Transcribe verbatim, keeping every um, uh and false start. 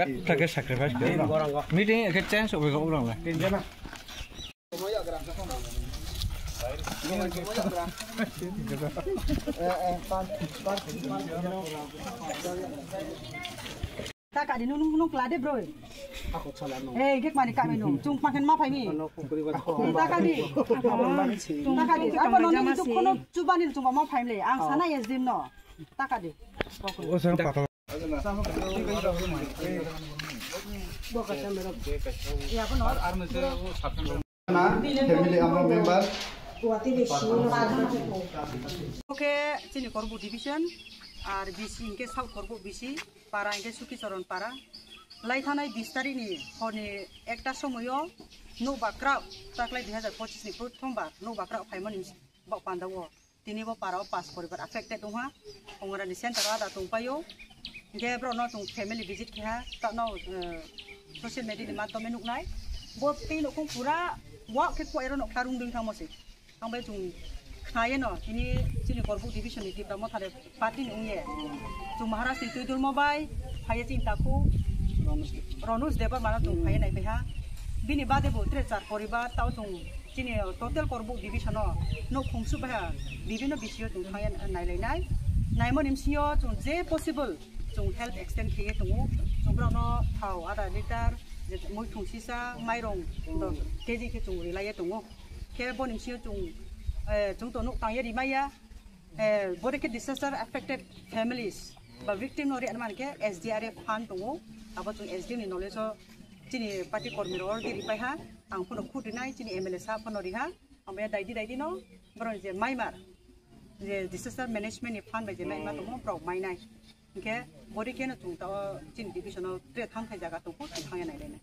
Betha khe sacrifice khe. Meeting khe change obo khe obrang le. Taka di nung nung kla de bro. Eh, gek mani kami nung. Chung paken ma phai mi. Taka di. Taka di. Abo noni itu kono chubani chung ma phai le. Ang sana S D M no. Taka di. Family among member. Oke, chini Korbuk division, ar B C hingke South Korbuk B C, para hingke Suki Choron para. Lai thanai bis tarikh ni horni ekta somoyo nokba kraoh, taklai dui hazar pochis ni prothom bar nokba kraoh phaimani bok pandao. Tini bo para o pas poribar affected wngha. Ongorani center o ada tongpaio. Hingke borokno chwng family visit keha, tano, eh, social media ni madhyome nuknai. Bo tei nokhung pura wak khe kuairokno klarung dui thangmo se. Ang bai chwng khnayeno, tini chini Korbuk division ni Tipra Motha de party ni wngye. Chwng Maharaj ni twi dulmo bai, phaiye chini takhu Ronus Debbarma no chwng phaiye nai paiha. Bini bade bo tre char poribar, tao chwng chini total Korbuk division o nok khumsu baiha bibino bisio chwng thangya nailainai. Naimani bisingo chwng je possible chwng help extend khaiye tongo. Chwng borokno thao adha litre, je muithung sisa, mairong dos K G khe chwng rilaiye tongo. Khe boni bisingo chwng, eh, chwng to nok tangya rimaiya. Eh, bore khe disaster affected families ba victim no ri anman khe S D R F fund tongo. Abo chwng S D M ni knowledge o chini party kormi rok already ripaiha. Ang phano khut rinai chini M L A sahab phano riha. Ang bai daidi daidi no borok je maimar je disaster management ni fund bai je maima tongo borok mainai. Hingke bore khe no chwng tao chini division o tre thang thai jaga tongkho chwng thangya nailainai.